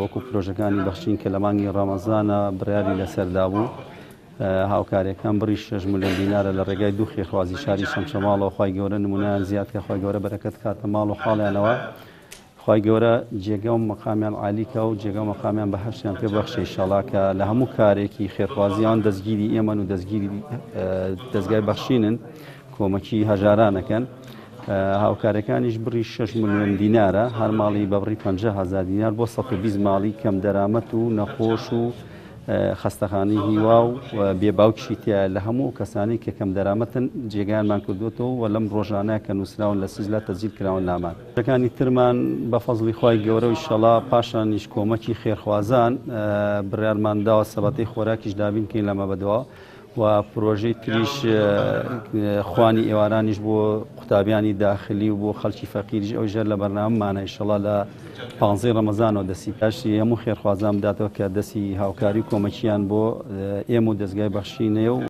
وەکو پرۆژەکانی بەخشین کە لە مانگی ڕەمەزانە بڕیاری لەسەردا بوو. هاوکاریەکان بڕی 6 ملیۆن دینارە لە ڕێگای دوو خێرخوازی شاری چەمچەماڵەوە. خوای گەورە نمونەیان زیاد کە، خوای گەورە بەرەکەت کاتە ماڵ و حاڵیانەوە، خوای گەورە جێگا و مەقامیان عالی کا و جێگا و مەقامیان بەهەشتیان پێ بەخشێ ئیشەڵا، کە لە هەموو کارێکی خێرخوازیان دەستگیری ئێمەن و دەستگیری دەزگای بەخشینن، کۆمەکی هەژارانەکەن. هاوکارەکانیش بڕی 6 ملیۆن دینارە، هەر ماڵی بە بڕی 50 هەزار دینار بۆ 120 ماڵی کەم دەرامەت و نەخۆش و خەستەخانەی هیوا و بێ باوکیشی تایە. لە هەموو کەسانی کە کەم دەرامەتن جێگایانمان کردوێتەوە و لەم ڕۆژانە کە نووسراون لە سجلە تەسجیل کراون لامان. ەکانی ترمان بە فەزڵی خوای گەورە و ئیشەڵا پاشانیش کۆمەکی خێرخوازان بڕیارمان داوە سەبەتەی خۆراکیش دابین کەین لەمە بەدواوە و پرۆژەی تریش خوانی ئێوارانیش بۆ قوتابیانی داخلی و بۆ خەڵکی فەقیریش ئەو ژەر لە بەرنامەمانە ئیشەڵا لە پانزەی ڕەمەزانەوە دەستی پاشی هەموو خێرخوازان بداتەوە کە دەستی هاوکاری و کۆمەکیان بۆ ئێمە و دەزگای بەخشینەیە و.